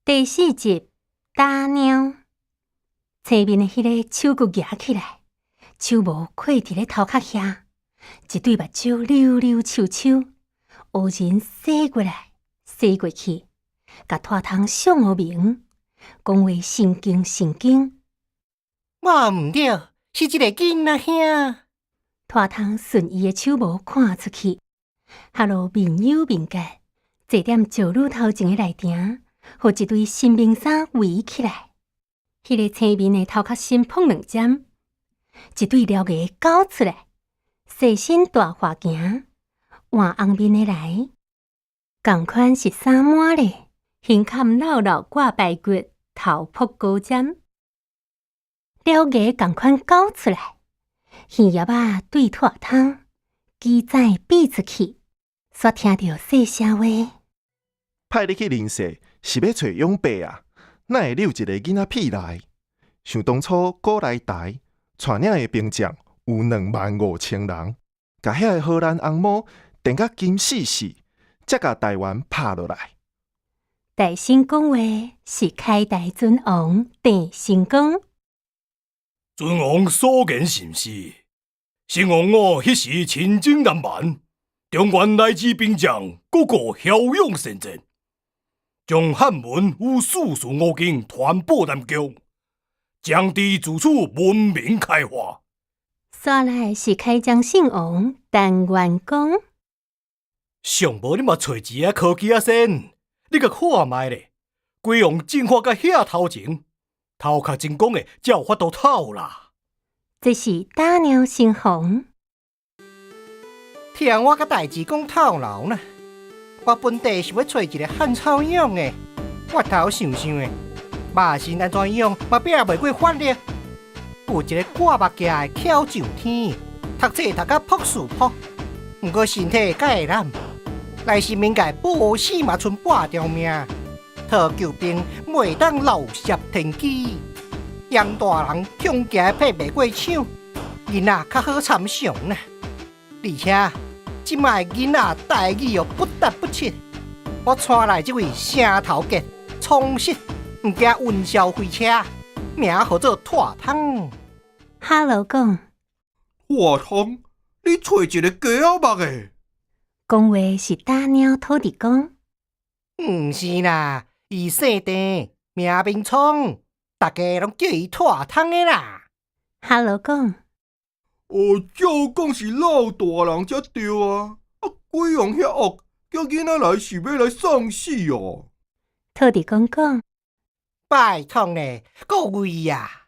第四集打貓，青面的彼个手閣舉起來，手毛扣佇咧頭殼遐，一對目睭溜溜抽抽，烏仁洗過來洗過去，共拖通上烏明，講話神經神經。無毋對，是一个囡仔兄。拖通順伊的手毛看出去，哈囉面憂面結，坐踮石女頭前的內埕，予一堆神明衫圍起來。彼个青面的頭殼心碰兩針，一對獠牙咬出來，細身大華行，換紅面的來，仝款是衫滿咧，胸坎老老掛排骨，頭撲高尖，獠牙仝款咬出來，耳葉仔對拖通，雞仔變出去，煞聽著細聲話。派你去靈世是欲揣勇伯啊？哪會遛一个囡仔屁來？想當初古來台帶領的兵將有25,000人，共遐个荷蘭翁某電甲金死死，才共台灣拍落來。大聲講話是開台尊王鄭成功。尊王所言甚是，成王我彼時親征南蠻，中原來之兵將個個驍勇善戰，將漢文與四書五經傳播南疆，政治自此文明開化。煞來是開漳聖王陳元光。上無你嘛揣一个科技仔先，你共看覓咧？鬼王進化到遐頭前，頭殼真講的才有法度透啦。這是打貓新紅。聽我共代誌講透腦呢。我本地是欲揣一个漢草勇的，我頭想想的，肉身按怎勇嘛拼袂過法力。有一个掛目鏡的巧上天，讀冊讀甲博士博，毋過身體較會懶，來神明界無死嘛賰半條命。討救兵袂當漏泄天機，楊大人恐驚騙袂過手，囡仔較好參詳呢。而且這擺囡仔台語又不達不切，我帶來這位聲頭結聰實，毋驚雲霄飛車，名號做拖通。哈囉講。拖通，你揣一个雞仔目的？講話是打貓土地公。毋是啦，伊姓鄭，名明聰，大家攏叫伊拖通的啦。哈囉講。哦，照講是老大人才對啊！啊，鬼王遐惡，叫囡仔來是欲來送死哦。土地公講。拜託咧，各位啊，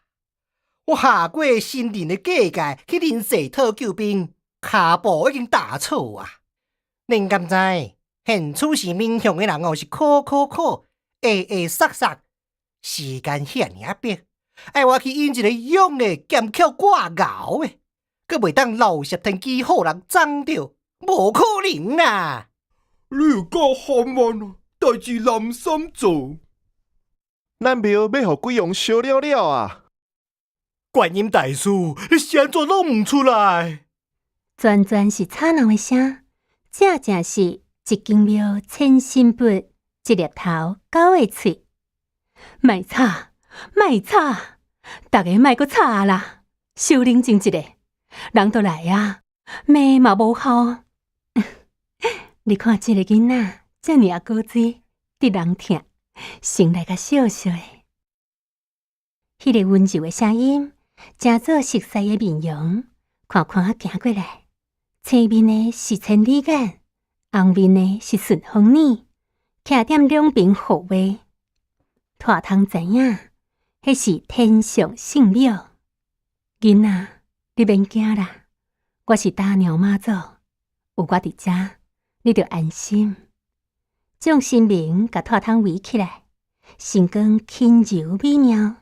我下過神靈的界界去臨世討救兵，跤步已經踏錯啊！恁敢知現處是民雄的人哦，是苦苦苦，會會殺殺，時間遐爾仔迫，愛我去引一个勇的兼巧掛牛的，閣袂當漏泄天機，予人贓著，無可能啦！你有夠含萬啊！代誌難心做。咱廟欲予鬼王燒了了啊！觀音大師，你是按怎攏毋出來？全全是吵鬧的聲，正正是一間廟千心佛，一粒頭九个喙。莫吵，莫吵，逐家莫閣吵啦，小冷靜一下，人都來啊，罵嘛無效。你看這个囡仔遮爾仔古錐，得人疼，生來較惜惜的。彼个溫柔的聲音，成做熟似的面容，緩緩仔行過來。青面的是千里眼，紅面的是順風耳，徛踮兩邊護衛。拖通知影，彼是天上聖母。囡仔，你免驚啦，我是打貓媽祖，有我佇遮，你著安心。眾神明共拖通圍起來，神光輕柔美妙。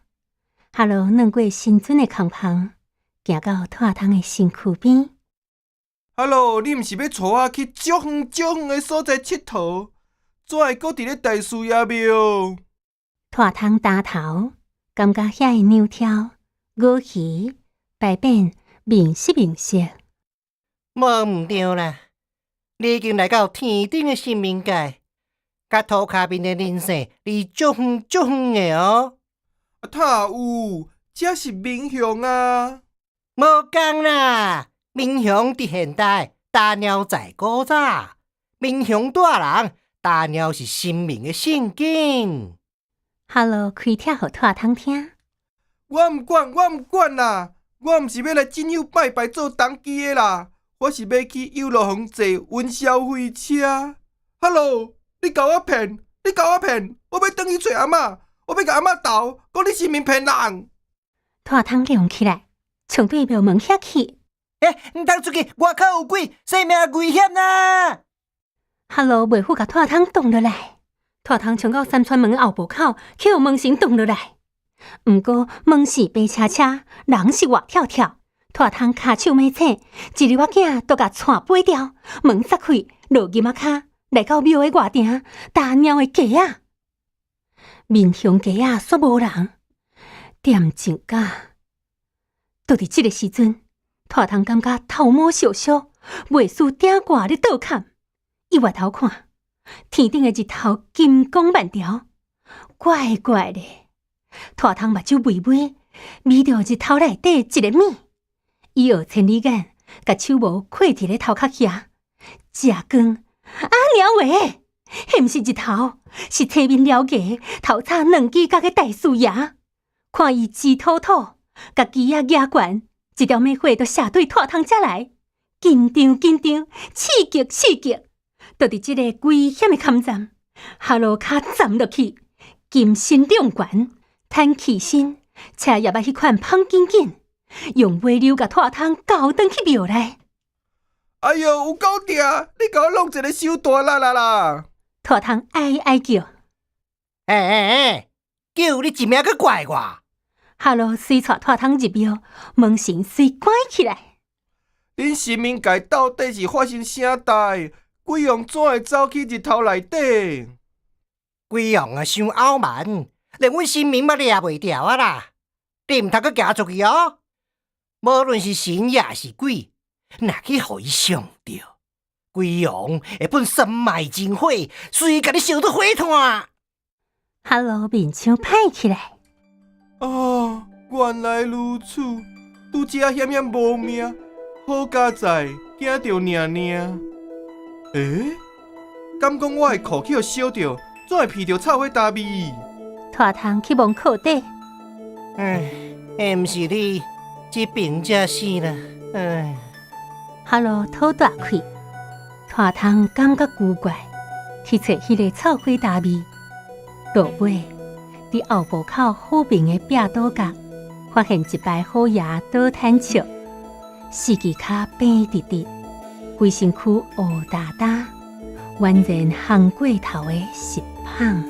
哈囉轉過神尊的空旁，行到拖通的身軀邊。哈囉，你毋是欲帶我去足遠足遠的所在𨑨迌，怎會閣佇咧大士爺廟？拖通擔頭，感覺遐的娘跳、魚魚、排便面色面色。無毋對啦，你已經來到天頂的神明界，佮塗跤面的鄰舍離足遠足遠的哦。啊，哪有？這是民雄啊！無仝啦，民雄佇現代，踏貓在古早。民雄大人，踏貓是神明的聖經。哈囉開拆予拖湯聽。我毋管，我毋管啦！我毋是欲來進香拜拜做童乩的啦，我是欲去遊樂園坐雲霄飛車。Hello，你共我騙，你共我騙！我欲轉去揣阿嬤，我欲共阿嬤鬥，講你神明騙人。拖湯亮起來，衝對廟門遐去。欸，毋通出去，外口有鬼，生命危險啦！哈囉袂赴共拖湯擋落來，拖湯衝到三川門後部口，去予門神擋落來。毋過門是白車車，人是活跳跳。拖湯跤手猛醒，一粒仔囝都共掣飛掉，門塞開，落入仔跤，來到廟的外埕，踏貓的街仔。民雄街仔煞無人，恬靜甲。就佇這个時陣，拖湯感覺頭毛燒燒，袂輸鼎蓋咧倒崁。伊回頭看，天頂的日頭金光萬條，怪怪的。拖湯目睭微微，瞇著日頭內底一个物。伊學千里眼，共手帽扣佇咧頭殼遐，食光。啊娘喂！彼毋是日頭，是青面獠牙、頭插兩支角的大師爺。看伊直吐吐，共枝仔舉懸，一條猛火就射對拖湯遮來，緊張緊張，刺激刺激。就佇這个危險的坎站，哈囉跤站落去，金身兩懸，彈起身，車葉仔彼款芳緊緊，用尾溜共拖湯勾轉去廟內。哎喲，有夠疼！你共我弄一个傷大力啦啦！拖湯哀哀叫。欸欸欸！叫你一名閣怪我？哈囉隨帶拖湯入廟，門神隨關起來。恁神明界到底是發生啥代？鬼王怎會走去日頭內底？鬼王啊，傷傲慢，連阮神明嘛掠袂牢啊啦！你毋通閣行出去哦！無論是神抑是鬼，若去予伊傷著，鬼王會噴三昧真火，隨共你燒做火炭。哈囉面相歹起來。哦，原來如此，拄才險險無命，好佳哉，驚著爾爾。欸，敢講我的褲去予燒著，怎會鼻著臭火焦味？拖湯去摸褲底。唉，欸，毋是你，這爿才是啦。唉，哈囉吐大氣，拖湯感覺古怪，去揣彼个臭火焦味。落尾，佇後部口好爿的壁倒角，發現一排好爺倒坦笑，四支跤平直直，規身軀烏焦焦，宛然烘過頭的實芳。